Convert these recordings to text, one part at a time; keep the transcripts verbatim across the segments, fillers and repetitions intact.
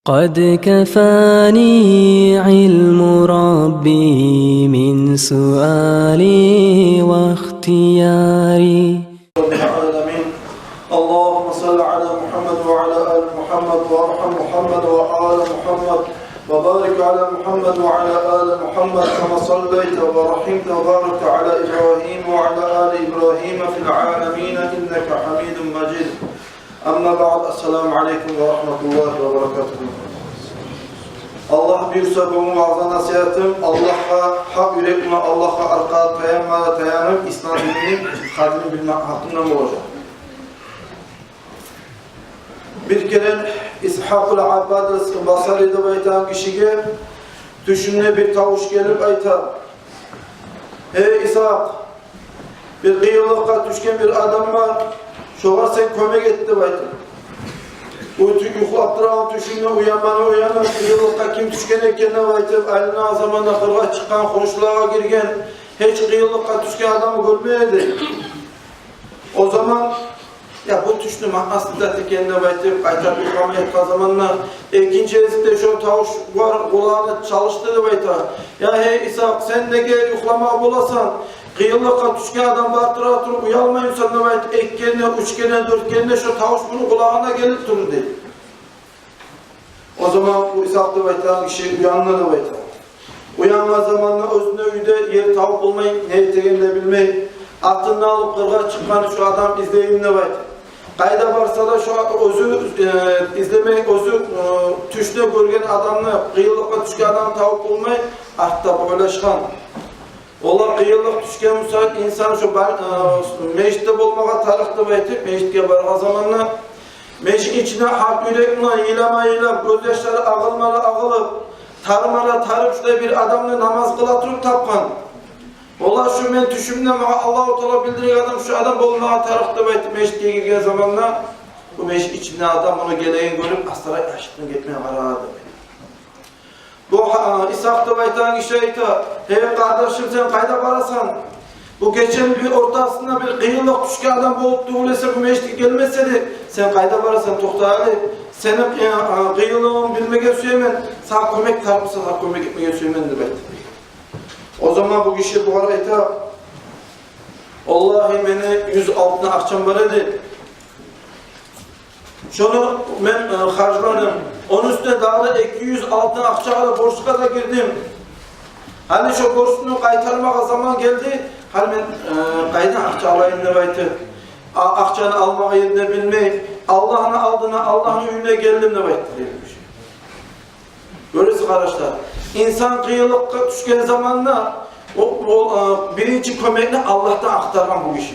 قد كفاني علم ربي من سؤالي واختياري. رب العالمين. اللهم صل على محمد وعلى آل محمد وارحم محمد وآل محمد وبارك على محمد وعلى آل محمد كما صليت ورحمت وباركت على إبراهيم وعلى آل إبراهيم في العالمين إنك حميد مجيد. أما بعد، السلام عليكم ورحمة الله وبركاته. Аллагь буюрса, бу ваъза-насигьатым Аллагьгъа гьакъ юрек булан, Аллагьгъа аркъа таянма, таянып, ислам динини къадрин билмек гьакъындан болажакъ. Бир керен Исгьакъул Аббад Басри деп айтагъан гишиге тюшюнде бир тавуш гелип айта: «Гьей, Исгьакъ, бир къыйынлыкъгъа тюшген бир адам бар, шогъар сен кёмек эт», — деп айта. Бу тю-, юхлап турагъан тюшюнден уянмагъа уянып, къыйынлыкъгъа ким тюшген экен деп айтып, айланагъан заманда къыргъа чыкъгъан, хоншулагъа гирген, гьеч къыйынлыкъгъа тюшген адамны гёрмей эди. О заман: «Я, бу тюшню маънасы не зат экен?» — деп айтып, къайтарып юхламагъа ятгъан заманда, экинчи гезикде шо тавуш бар къулагъына чалышды деп айта. «Я, гьей, Исгьакъ, сен неге юхламагъа боласан? Къыйынлыкъгъа тюшген адам бар тура туруп уялмаймысан?» — деп айтып, эки керен, уьч керен, дёрт керен шо тавуш муну къулагъына гелип турду, дей. О заман бу Исгьакъ деп айтагъан гиши уянды деп айта. Уянгъан заманда оьзюне уьйде ер табып болмай, не этегенин де билмей, атын да алып къыргъа чыкъгъан: «Шо адамны излейим», — деп айтып. Къайда барса да, шо оьзю, э, излемей, оьзю, э, тюшде гёрген адамны, къыйынлыкъгъа тюшген адамны табып болмай, артда бу ойлашгъан. Олар къыйынлыкъ тюшген буса, инсан шо бар, э, межитде болмагъа тарыкъ деп айтып, межитге баргъан заманда, межит ичине гьакъ юрек булан йылама-йылап, гёзьяшлары агъылма-агъылып, тарыма-тарып, шулай бир адамны намаз къыла туруп тапгъан. Олар: «Шо мен тюшюмде магъа Аллагьу Таала билдирген адам, шо адам болмагъа тарыкъ», — деп айтып, межитге гирген заманда, бу межит ичинде адам муну гелегенин гёрюп, астаракъ яшыртгъын гетмеге къарады. Бу, гьа, Исгьакъ деп айтагъан гиши айта: «Гьей, къардашым, сен къайда барасан? Бу гечени бир ортасында бир къыйынлыкъ тюшген адам болуп тюгюл эсе, бу межитге гелмес эди. Сен къайда барасан? Токъта гьали. Сени, э, э, къыйынлыгъынгны билмеге сюемен. Сагъа кёмек тарыкъ буса, сагъа кёмек этмеге сюемен», — деп айтды. О заман бу гиши бугъар айта: «Валлагьи, мени юз алтын акъчам бар эди. Шону мен, э, харжладым. Ону уьстюне дагъы да эки юз алтын акъчагъа да борчгъа да гирдим. Гьали шо борчну къайтармагъа заман гелди. Гьали мен, э, къайдан акъча алайым деп айтып, а-, акъчаны алмагъа ерин де билмей, Аллагьны алдына, Аллагьны уьюне гелдим», — деп айтды, дей. Гёресиз, къардашлар, инсан къыйынлыкъгъа тюшген заманда о, о, э, биринчи кёмекни Аллагьдан ахтаргъан бу гиши.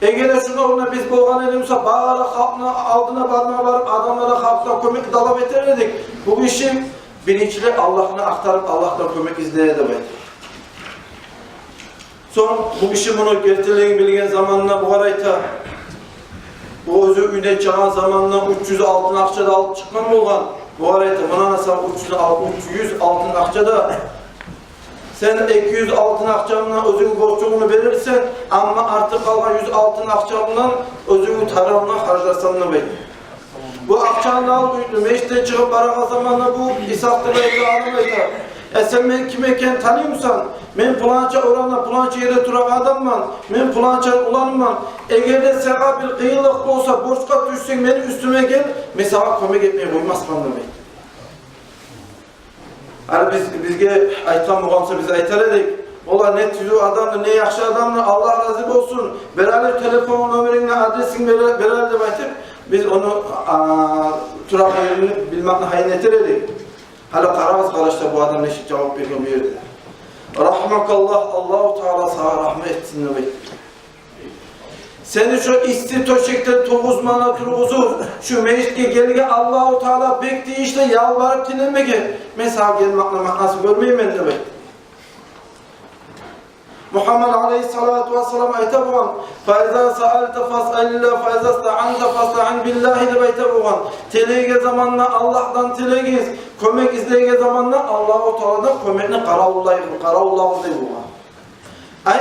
Эгер де шуну орнуна биз болгъан эдик буса, бары халкъны алдына барма барып, адамлардан, халкъдан кёмек талап этер эдик. Бу гиши биринчилей Аллагьны ахтарып, Аллагьдан кёмек излей эди деп айта. Сонг бу гиши муну гертилигин билген заманда бугъар айта, бу оьзю уьйден чыгъагъан заманда уьч юз алтын акъча да алып чыкъгъан болгъан. Бугъар айта: «Муна сагъа уьч юз ал-, уьч юз алтын акъча да. Сен эки юз алтын акъча булан оьзюнгню борчунгну берерсен, амма артыкъ къалгъан юз алтын акъча булан оьзюнгню тарыгъынга харжларсан», — деп айта. Бу акъчаны алып, уьй-, межитден чыгъып барагъан заманда бу Исгьакъ деп айтагъан адам айта: «Э, сен мени ким экенни таныймысан? Мен пуланча орамда, пуланча ерде турагъан адамман. Мен пуланчаны уланыман. Эгер де сагъа бир къыйынлыкъ болса, борчгъа тюшсенг, мени уьстюме гел, мен сагъа кёмек этмей къоймасман», — деп айта. Гьали биз, бизге айтгъан болгъан буса, биз айтар эдик: «Олай не тюз адамды, не яхшы адамды, Аллагь рази болсун. Бер гьали телефон номерингни, адресингни бер, бер гьали», — деп айтып, биз ону, а, турагъан ерин билмекни гьайын этер эдик. Гьали къарагъыз, къардашлар, бу адам нечик жавап берген бу ерде: «Рагьмакаллагь, Аллагьу Таала сагъа рагьмат этсин», — деп айтды. «Сени шо исси тёшекден тургъузмагъа тургъузуп, шо межитге гелген Аллагьу Таала бек тийишли ялбарып тилемеге, мен сагъа гелмекни маънасын гёрмеймен», — деп айтды. Мугьаммад алайгьиссалату вассалам айта болгъан: «Фаиза саалта фасъалиллагь, фаиза стаанта фастаин биллагь», — деп айта болгъан. «Тилейген заманда Аллагьдан тилегиз, кёмек излейген заманда Аллагьу Тааладан кёмекни къаравуллай-, къаравуллагъыз», — дей болгъан. Ай,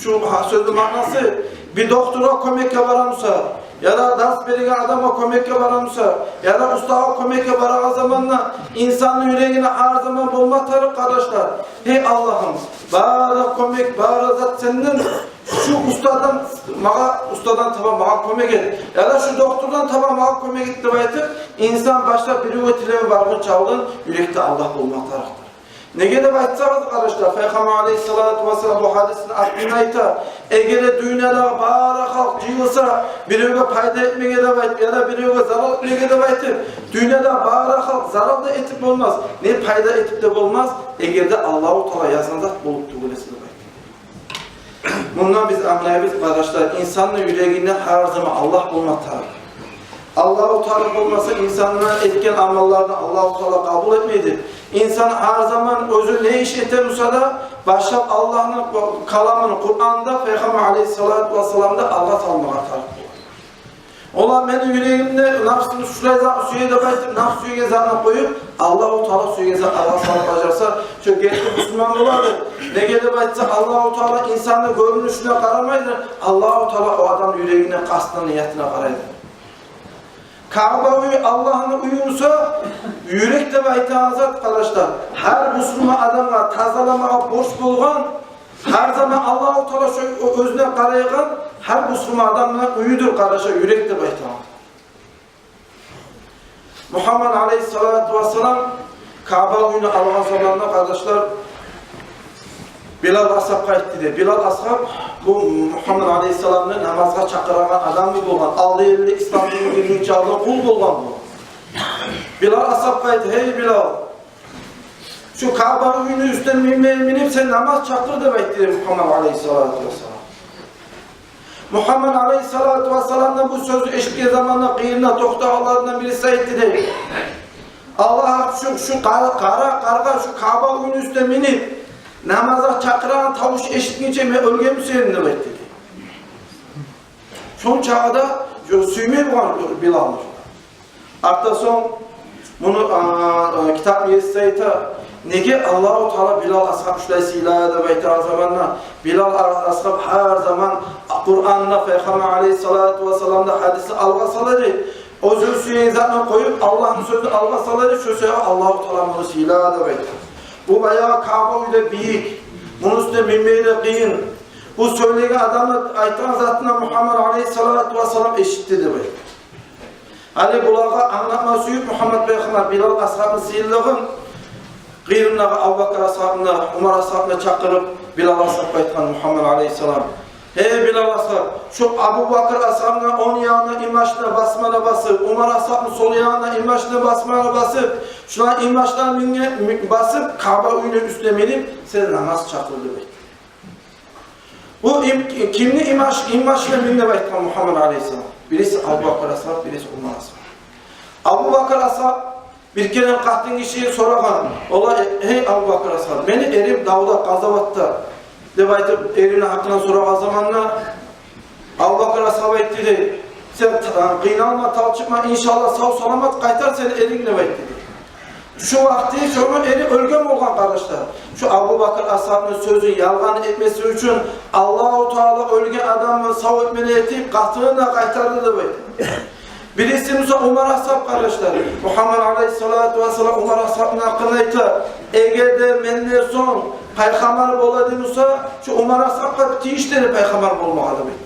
шу гьа-, сёзню маънасы, бир докторгъа кёмекге барамыса, яда дарс береген адамгъа кёмекге бара буса, яда устагъа кёмекге барагъан заманда инсанны юрегинде гьар заман болма тарыкъ, къардашлар: «Гьей Аллагьым, бары кёмек, бары зат сенден, шу устадан магъа, устадан таба магъа кёмек эт, яда шу доктордан таба магъа кёмек эт», — деп айтып, инсан башлап биревге тилеме баргъынча алдын юрекде Аллагь болма тарыкъдыр. Неге деп айтсагъыз, къардашлар, Пайхаммар алейгьиссалату вассалам бу гьадисни артында айта: «Эгер де дюньядагъы бары халкъ жыйылса, биревге пайда этмеге деп айтып, яда биревге зарал этмеге деп айтып, дюньяда бары халкъ зарал да этип болмас, не пайда этип де болмас, эгер де Аллагьу Таала язгъан зат болуп тюгюл эсе», — деп айта. Мундан биз англайбыз, къардашлар, инсанны юрегинде гьар заман Аллагь болма тарыкъ. Аллагьу Таала болмаса, инсанны этген амалларын Аллагьу Таала къабул этмейди. Инсан гьар заман оьзю не иш эте буса да, башлап Аллагьны каламын, Къуранда, Пайхаммар алейгьиссалату вассаламны алгъа салмагъа тарыкъ бола. Олар мени юрегимде напсым шулай зат сюе деп айтып, напс сюеген затны къоюп, Аллагьу Таала сюеген затны алгъа салып бажарса, шо герти бусурман болады. Неге деп айтса, Аллагьу Таала инсанны гёрюнюшюне къарамайды, Аллагьу Таала о адамны юрегине, къастына, ниятына къарайды. Каъба уьй Аллагьны уьюмсю, юрек деп айтагъан зат, къардашлар, гьар бусурман адамгъа тазаламагъа борч болгъан, гьар заман Аллагьу Таала шо оьзюне къарайгъан гьар бусурман адамны уьюдюр, къардашлар, юрек деп айтагъан. Мугьаммад алейгьиссалату вассалам Каъба уьйню алгъан заманда, къардашлар, Билал асгьабгъа айтды дей. Билал асгьаб бу Мугьаммад алейгьиссаламны намазгъа чакъырагъан адамы болгъан, алды йыллы ислам динге гиргинче алдын къул болгъан бу. Билал асгьабгъа айтды: «Гьей Билал, шу Каъба уьйню уьстюне минме, минип сен намаз чакъыр», — деп айтды дей Мугьаммад алейгьиссалату вассалам. Мугьаммад алейгьиссалату вассаламдан бу сёзню эшитген заманда къырыйында токътагъанларындан бириси айтды дей: «Аллагь, шу, шу къара, къара, къаргъа шу Каъба уьйню уьстюне минип намазгъа чакъырагъан тавуш эшитгинче мен оьлгенми сюемен», — деп айтды дей. Шончакъы да сюймей болгъан Билалны. Артда сонг муну, а, а, китап еси айта, неге Аллагьу Таала Билал асгьабны шулай сыйлады деп айтагъан заманда, Билал а-, асгьаб гьар заман Къуранда, Пайхаммар алейгьиссалату вассаламны гьадисин алгъа сала эди. Оьзю сюеген затны къоюп, Аллагьны сёзюн алгъа сала эди, шо себепли Аллагьу Таала муну сыйлады деп айта. Бу баягъы Каъба уьй де бийик, муну уьстюне минмек де къыйын. Бу сёйлеген адамны айтгъан затын Мугьаммад алейгьиссалату вассалам эшитди деп айта. Гьали булагъа англатма сююп Мугьаммад пайхаммар Билал асгьабны сыйлылыгъын, къырыйындагъы Абубакар асгьабны, Умар асгьабны чакъырып, Билал асгьабгъа айтгъан Мугьаммад алейгьиссалам: «Гьей Билал асгьаб, шу Абубакар асгьабны онг ягъына имачына басманы басып, Умар асгьабны сол ягъына имачына басманы басып, шуланы имачына минге, ми-, басып, Каъба уьйню уьстюне минип, сен намаз чакъыр», — деп айтды. Бу им-, кимни имач-, имачына мин деп айтгъан Мугьаммад алейгьиссалам? Бириси Абубакар асгьаб, бириси Умар асгьаб. Абубакар асгьаб бир керен къатын гиши сорагъан: «Валлагь, гьей Абубакар асгьаб, мени эрим давда, къазаватда», — деп айтып, эрини гьакъындан сорагъан заманда Абубакар асгьаб айтды дей: «Сен, а, къыйналма, талчыкъма, иншаллагь, сав-саламат къайтар сени эринг», — деп айтды дей. Шу вакъти шону эри оьлген болгъан, къардашлар. Шу Абубакар асгьабны сёзюн ялгъан этмеси учун Аллагьу Таала оьлген адамны сав этмеге этип, къатынын да къайтарды деп айта. Бириси буса Умар асгьаб, къардашлар. Мугьаммад алейгьиссалату вассалам Умар асгьабны гьакъында айта: «Эгер де менден сонг пайхаммар бола эди буса, шу Умар асгьабгъа тийишли эди пайхаммар болмагъа», — деп айта.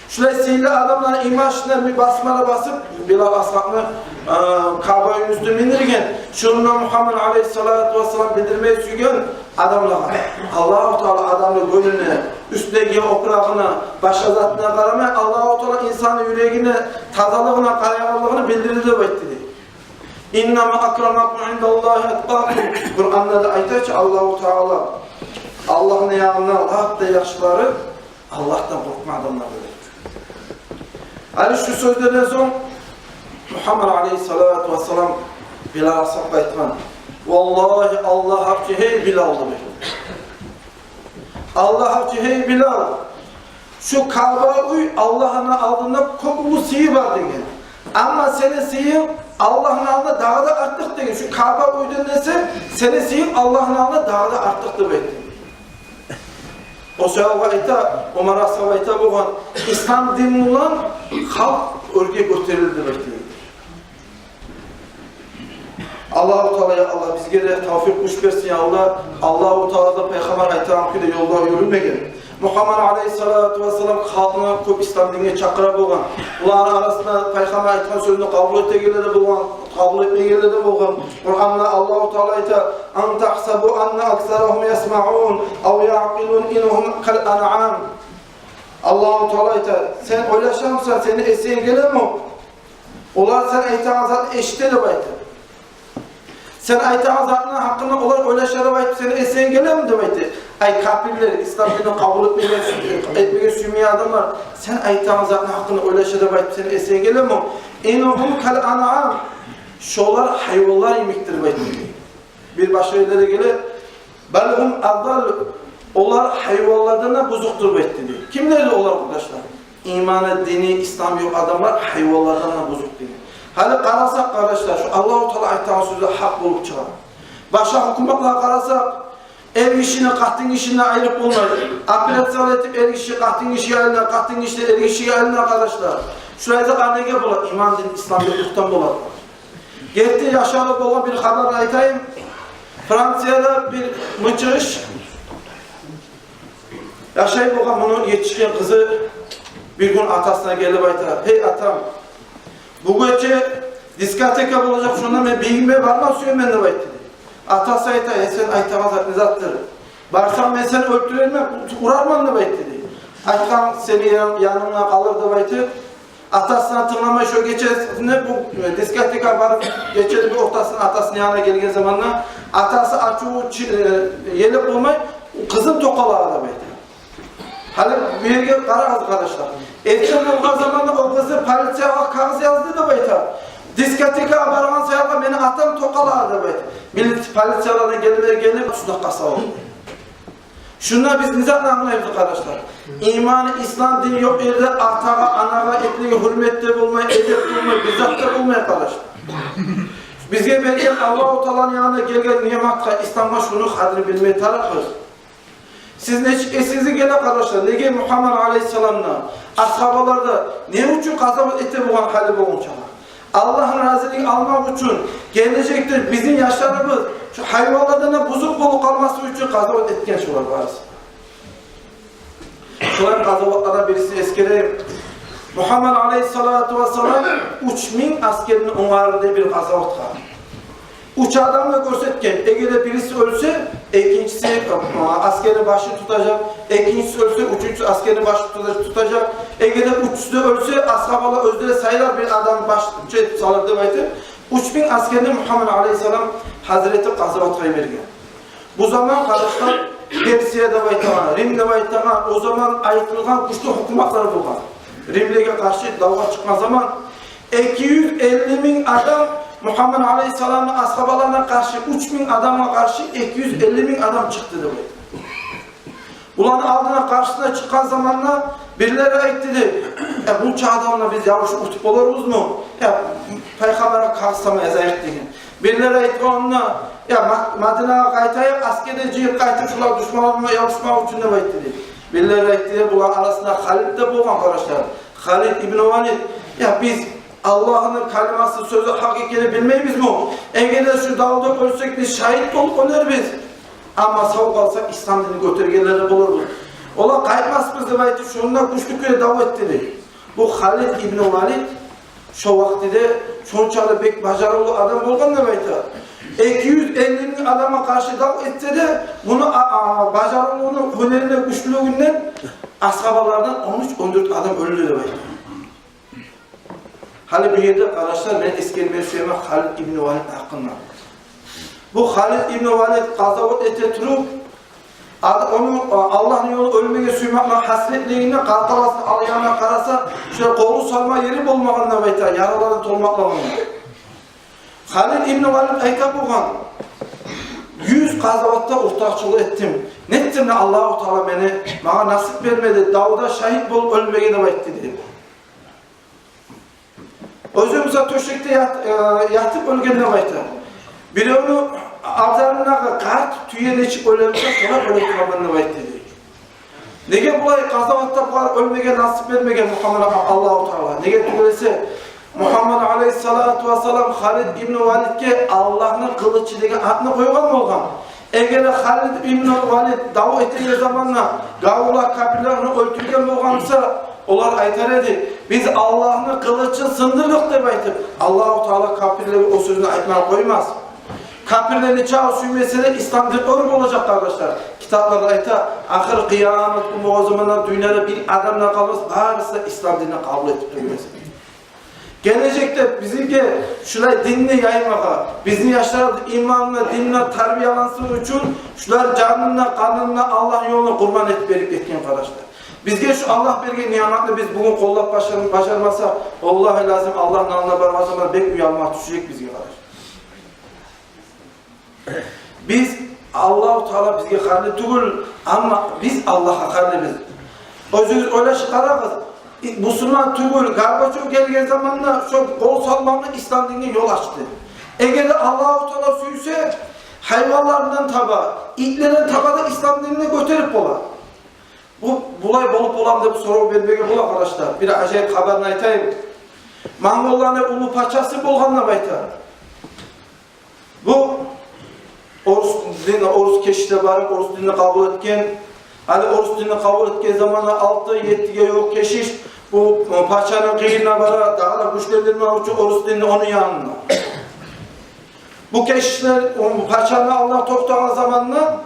Шулай сыйлы адамланы имачына ми-, басманы басып, Билал асгьабны, э, Каъба уьйню уьстюне миндирген. Шунда Мугьаммад алейгьиссалату вассалам билдирмеге сюйген адамлагъа: Аллагьу Таала адамны гёнюне, уьстюне гийген опурагъына, башгъа затына къарамай, Аллагьу Таала инсанны юрегине, тазалыгъына къарайгъанлыгъын билдирди деп айтды дей. «Иннама акрамакум индаллагьи атқакум». Къуранда да айта чы Аллагьу Таала: «Аллагьны янында лап да яхшылары Аллагьдан къоркъгъан адамлар», — деди. Гьали шу сёзлерден сонг Мугьаммад алейгьиссалату вассалам Билал асгьабгъа айтгъан: «Валлагьи, Аллагь гьакъ чы, гьей Билал, — деп айтды. — Аллагь гьакъ чы, гьей Билал, шу Каъба уьй Аллагьны алдында кёп уллу сыйы бар, — деген. — Амма сени сыйынг Аллагьны алдында дагъы да артыкъ, — деген. — Шу Каъба уьйден эсе сени сыйынг Аллагьны алдында дагъы да артыкъ», — деп айтды. О саялы айта, Умар асгьаб айта болгъан: «Ислам дин булан халкъ оьрге гётерилди деп айтды. Аллагьу Таала, я Аллагь, бизге де тавфикъ, гюч берсин, я Аллагь. Аллагьу Таала да пайхаммар айтагъан кюйде ёлда юрюмеген. Мугьаммад алейгьиссалату вассалам халкъны кёп ислам динге чакъыра болгъан. Буланы арасында пайхаммар айтгъан сёзню къабул этегенлер де болгъан, къабул этмегенлер де болгъан. Къуранда Аллагьу Таала айта: «Ам тагьсабу анна аксарагьум ясмаун ав яъкъилун, ин гьум кал анъам». Аллагьу Таала айта: «Сен ойлашамысан, сени эсинге гелеми? Олар сен айтагъан затны эшите», — деп айта. «Сен айтагъан затны гьакъында олар ойлаша», — деп айтып, «сени эсинге гелеми?» — деп айта. Ай, капирлер, ислам динни къабул этмеген, этмеге сюймейген адамлар, «Сен айтагъан затны гьакъында ойлаша», — деп айтып, «сени эсинге гелеми? Ин гьум кал анъам». Шолар гьайванлар йимикдир, деп айтды. Бир башгъа ерлерде геле: «Бал гьум адалл», олар гьайванлардан да бузукъдур, деп айтды. Кимлердир олар, къардашлар? Иманы, дини, ислам ёкъ адамлар гьайванлардан да бузукъ деген. Гьали къарасакъ, къардашлар, шу Аллагьу Таала айтагъан сёзлер гьакъ болуп чыгъа. Башгъа гьукуматлагъа къарасакъ, эр гишини къатын гишиден айырып болмай. Операциялар этип, эр гиши къатын гишиге айлана, къатын гиши эр гишиге айлана, къардашлар. Шулай затлар неге бола? Иман, дин, ислам ёкълукъдан бола. Герти яшавда болгъан бир хабар айтайым. Францияда бир мычыгъыш яшай болгъан муну етишген къызы. Бир гюн атасына гелип айта: «Гьей, атам, бу гече дискотека болажакъ, шонда мен биргиме барма сюемен», — деп айтды. Атасы айта: «Гьей, сен айтагъан зат не затдыр? Барсанг, мен сени оьлтюрермен, урарман», — деп айтды. «Айтгъан сени ян-, янынга къалыр», — деп айтып, атасына тынгламай, шо гечесине бу, э, дискотека барып, гечени бир ортасында атасыны янына гелген заманда, атасы ачуву чи-, э, елеп болмай, къызын токъалагъа деп айта. Гьали бу ерге къарагъыз, къардашлар. Эртен болгъан заманда о къызы полициягъа кагъыз язды деп айта. «Дискотекагъа баргъан саялы мени атам токъалагъа», — деп айта. Милиция, полициялар да гелип, гелип, туснакъгъа салды. Шунда биз не затны англайбыз, къардашлар? Иман, ислам дин ёкъ ерде атагъа, анагъа этилеген гьюрмет де болмай, эдеп болмай, бир зат да болмай, къардашлар. Бизге берген Аллагьу Тааланы янындан гелген ниъматгъа, исламгъа, шуну къадрин билме тарыкъбыз. Сиз нечик эсигизге геле, къардашлар, неге Мугьаммад алейгьиссалам да, асгьабалар да не учун къазават эте болгъан гьали болгъунчагъа? Аллагьны разилигин алмакъ учун, гележекде бизин яшларыбыз шу гьайванлардан да бузукъ болуп къалмаслыкъ учун къазават этген шолар барысы. Шолай къазаватлардан бирисин эсгерейим. Мугьаммад алейгьиссалату вассалам уьч минг аскерни онгарыр деп бир къазаватгъа. Уьч адамны гёрсетген. Эгер де бириси оьлсе, экинчиси, э, аскерни башын тутажакъ. Экинчиси оьлсе, уьчюнчюсю аскерни башын тута-, тутажакъ. Эгер де уьчюсю де оьлсе, асгьабалар оьзлери сайлар, бир адамны башчы этип салар деп айтып, уьч минг аскерни Мугьаммад алейгьиссалам гьазир этип къазаватгъа йиберген. Бу заман, къардашлар, Персия деп айтагъан, Рим деп айтагъан, о заман айтылгъан гючлю гьукуматлар болгъан. Римлеге къаршы давгъа чыкъгъан заман, эки юз элли минг адам Мугьаммад алейгьиссаламны асгьабаларына къаршы, уьч минг адамгъа къаршы эки юз элли минг адам чыкъды деп айта. Буланы алдына, къаршысына чыкъгъан заманда бирлери айтды дей: «Э, бунча адамны биз ябушуп утуп боларбызмы? Э, пайхаммаргъа кагъыз сама язайыкъ», — деген. Бирлери айтгъан онда: «Э, Ма-, Мадинагъа къайтайыкъ, аскер де жыйып къайтып, шулар душманларына ябушмакъ учун», — деп айтды дей. Бирлери айтды дей, буланы арасында Халид де болгъан, къардашлар. Халид ибн Валид: «Я, биз Аллагьны калимасы, сёзю гьакъ экенин билмейбизми? Эгер де шу давда оьлсек, биз шагьит болуп оьлербиз. Амма сав къалсакъ, ислам динни гётергенлер де боларбыз. Олар къайтмасбыз», — деп айтып, шонда гючлю кюйде дав этди дей. Бу Халид ибн Валид шо вакътиде шончакъы бек бажарывлу адам болгъан деп айта. Эки юз элли минг адамгъа къаршы дав этсе де, муну а-, а-, бажарывлугъуну, гьюнерине, гючлюлюгюнден асгьабалардан он уьч, он дёрт адам оьлдю деп айта. Гьали бу ерде, къардашлар, мен эсгерме сюемен Халид ибн Валид гьакъында. Бу Халид ибн Валид къазават эте туруп, ад-, ону, а, Аллагьны ёлу оьлмеге сюймеклик гьасиретлигине, къаркъарасыны ал янына къараса, шо къолун салма ери болмагъан деп айта, яралары толмакълыгъына. Халид ибн Валид айта болгъан: «Юз къазаватда ортакъчылыкъ этдим. Нетдим де Аллагьу Таала мени, магъа насип бермеди давда шагьит болуп оьлмеге», — деп айтды дей. Оьзю буса тёшекде ят-, э, ятып оьлген деп айта. Биревню абзарындагъы къарт тюе нечик оьле буса, шолай оьле тургъан деп айтды дей. Неге булай къазаватда булар оьлмеге насип бермеген Мухаммад Аллагьу Таала? Неге тюгюл эсе, Мухаммад алейгьиссалату вассалам Халид ибн Валидге Аллагьны къылычы деген атны къойгъан болгъан. Эгер Халид ибн Валид дав этеген заманда гавурлар, капирлер ону оьлтюрген болгъан буса, олар айтар эди: «Биз Аллагьны къылычын сындырдыкъ», — деп айтып, Аллагьу Таала капирлеге о сёзню айтмагъа къоймас. Капирлер нечакъы сюймесе де, ислам дин оьр болажакъ, къардашлар. Китапларда айта, ахыр къыямат гюн болгъан заманда дюньяда бир адам да къалмас, барысы да ислам динни къабул этип тюгюл эсе. Гележекде бизге шулай динни яймагъа, бизин яшларыбызны иманына, динине тарбиялансын учун шулар жанын да, къанын да Аллагьны ёлуна къурбан этип берип гетген, къардашлар. Бизге шу Аллагь берген ниъматны биз бугюн къоллап бажар-, бажармасакъ, валлагьи лазим, Аллагьны алдына баргъан заманда бек уялма тюшежек бизге, къардашлар. Биз, Аллагьу Таала бизге къарны тюгюл, амма биз Аллагьгъа къарныбыз. Оьзюгюз ойлашып къарагъыз. Бусурман тюгюл Горбачёв гелген заманда шо къол салмагъы ислам динге ёл ачды. Эгер де Аллагьу Таала сюйсе, гьайванлардан таба, итлерден таба да ислам динни гётерип бола. Бу, булай болуп боламы деп сорав бермеге бола, къардашлар. Бир ажайып хабарны айтайым. Монголланы уллу пачасы болгъан деп айта. Бу орус динни, орус кешиш де барып, орус динни къабул этген. Гьали орус динни къабул этген заманда алты-еттиге ювукъ кешиш бу, э, пачаны къырыйына бара, дагъы да гючлендирмек учун орус динни ону янына. Бу кешишлер, о пачаны алдына токътагъан заманда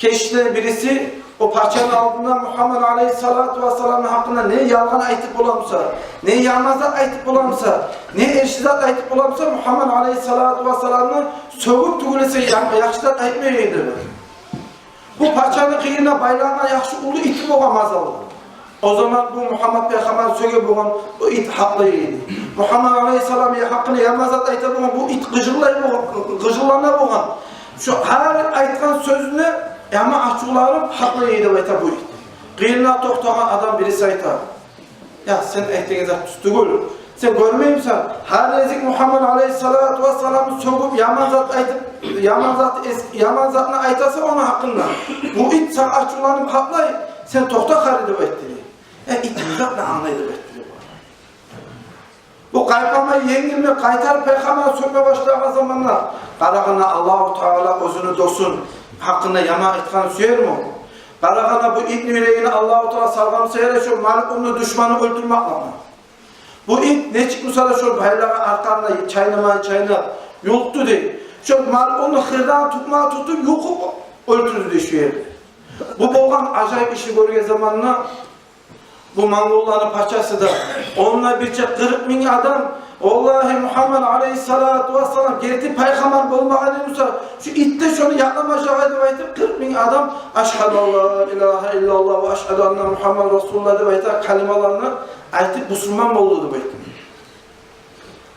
кешишлени бириси о пачаны алдында Мухаммад алейгьиссалату вассаламны гьакъында не ялгъан айтып бола буса, не яман зат айтып бола буса, не эрши зат айтып бола буса, Мухаммад алейгьиссалату вассаламны сёгюп тюгюл эсе, я-, яхшы зат айтмай эди. Бу пачаны къырыйына байлангъан яхшы уллу ити болгъан мазаллы. О заман бу Мухаммад пайхаммарны сёге болгъан бу ит гьакълай эди. Мухаммад алейгьиссаламны гьакъында яман зат айта болгъан бу ит къыжырлай болгъан, къыжырлана болгъан. Шо гьар айтгъан сёзюне яман ачувланып гьакълай эди деп айта бу ит. Къырыйына токътагъан адам бириси айта: «Я, сен айтагъан зат тюз тюгюл. Сен гёрмеймисен, гьар гезик Мухаммад алейгьиссалату вассаламны сёгюп, яман зат айтып, яман зат эс-, яман затны айтасан ону гьакъында. Бу ит сагъа ачувланып гьакълай, сен токъта хари», — деп айтды дей. Э, ит не затны англай деп айтды дей. Бу къайтмай, енгилмей, къайтарып пайхаммарны сёгме башлагъан заманда, къарагъанда Аллагьу Таала оьзюню досун гьакъында яман айтгъанны сюерми? Къарагъанда бу итни юрегине Аллагьу Таала салгъан саялы шо малъунну, душманны оьлтюрмекликни. Бу ит нечик буса да шо байлагъа аркъанына чайнамай-чайнап юлкъду дей. Шо малъунну хырдан тутма тутуп, юлкъуп оьлтюрдю дей шо ерде. Бу болгъан ажайып ишни гёрген заманда бу монголланы пачасы да, онда бирче къыркъ минг адам, валлагьи, Мухаммад алейгьиссалату вассалам герти пайхаммар болмагъан эди буса, шо ит де шону якъламажакъ эди деп айтып, къыркъ минг адам «Ашгьаду ан ла илагьа иллаллагь ва ашгьаду анна Мухаммадан расулуллагь» деп айта калималаны айтып, бусурман болду деп айтып.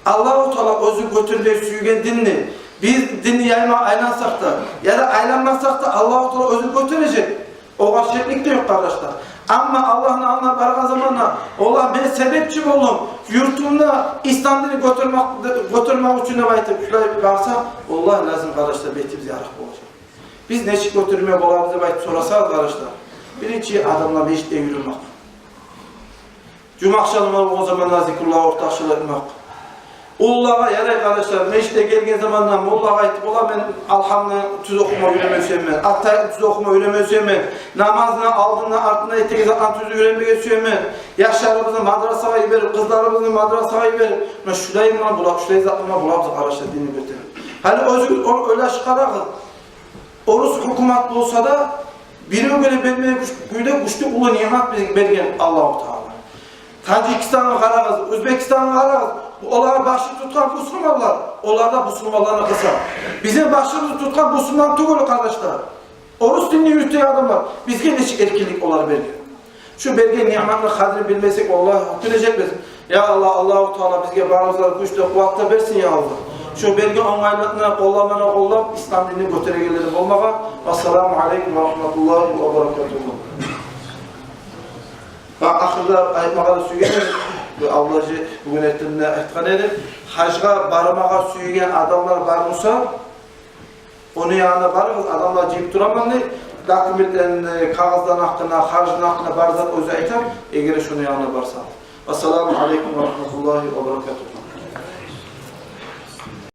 Аллагьу Таала оьзю гётермеге сюйген динни, биз динни яйма айлансакъ да, яда айланмасакъ да, Аллагьу Таала оьзю гётережек. Огъар шеклик де ёкъ, къардашлар. Амма Аллагьны алдына баргъан заманда, валлагь, мен себепчи болдум юртумда ислам динни гётермек, гётермек учун деп айтып, шулай барса, валлагьи лазим, къардашлар, бетибиз ярыкъ болажакъ. Биз нечик гётерме болабыз деп айтып сорасагъыз, къардашлар, биринчи адамлар межитге юрюмек. Жума ахшамы болгъан заманда зикруллагь ортакъчылыкъ этмек. Уллулагъа, ярай, къардашлар, межитге гелген заманда моллагъа айтып бола: «Мен Алгьамны тюз охума уьйренме сюемен, Аттагьиятны тюз охума уьйренме сюемен, намазны алдында, артында этеген затланы тюз уьйренмеге сюемен. Яшларыбызны мадрасагъа йиберип, къызларыбызны мадрасагъа йиберип». Муна шулай булан бола, шулай зат булан болабыз, къардашлар, динни гётерип. Гьали оьзюгюз о-, ойлашып къарагъыз. Орус гьукумат болса да, биревге де бермеген гюч-, кюйде гючлю уллу ниъмат бизге берген Аллагьу Таала. Таджикистангъа къарагъыз, Оьзбекистангъа къарагъыз. Бу оланы башын тутгъан бусурманлар, олар да бусурманланы къыса. Бизин башыбызны тутгъан бусурман тюгюл, къардашлар. Орус динни юрютеген адамлар. Бизге нечик эркинлик олар берген. Шу берген ниъматны къадрин билмесек, валлагьи, гьакъ билежекбиз. Я Аллагь, Аллагьу Таала бизге барыбызгъа гюч де, къуват да берсин, я Аллагь. Шу берген онгайлыкъны къолламагъа къоллап, ислам динни гётерегенлерден болмагъа. Ассаламу алейкум ва рагьматуллагьи ва баракатугьу. Ва ахырда айтмагъа да сюйгеним, бу Аллагь жи-, бугюн эртенде айтгъан эдим. Гьажгъа бармагъа сюйген адамлар бар буса, ону янына барыгъыз, адамлар жыйып тураман дей. Документлени, кагъызланы гьакъында, харжны гьакъында бар зат оьзю айта, эгер шону янына барсагъыз. Ассаламу алейкум ва рагьматуллагьи ва баракатугь.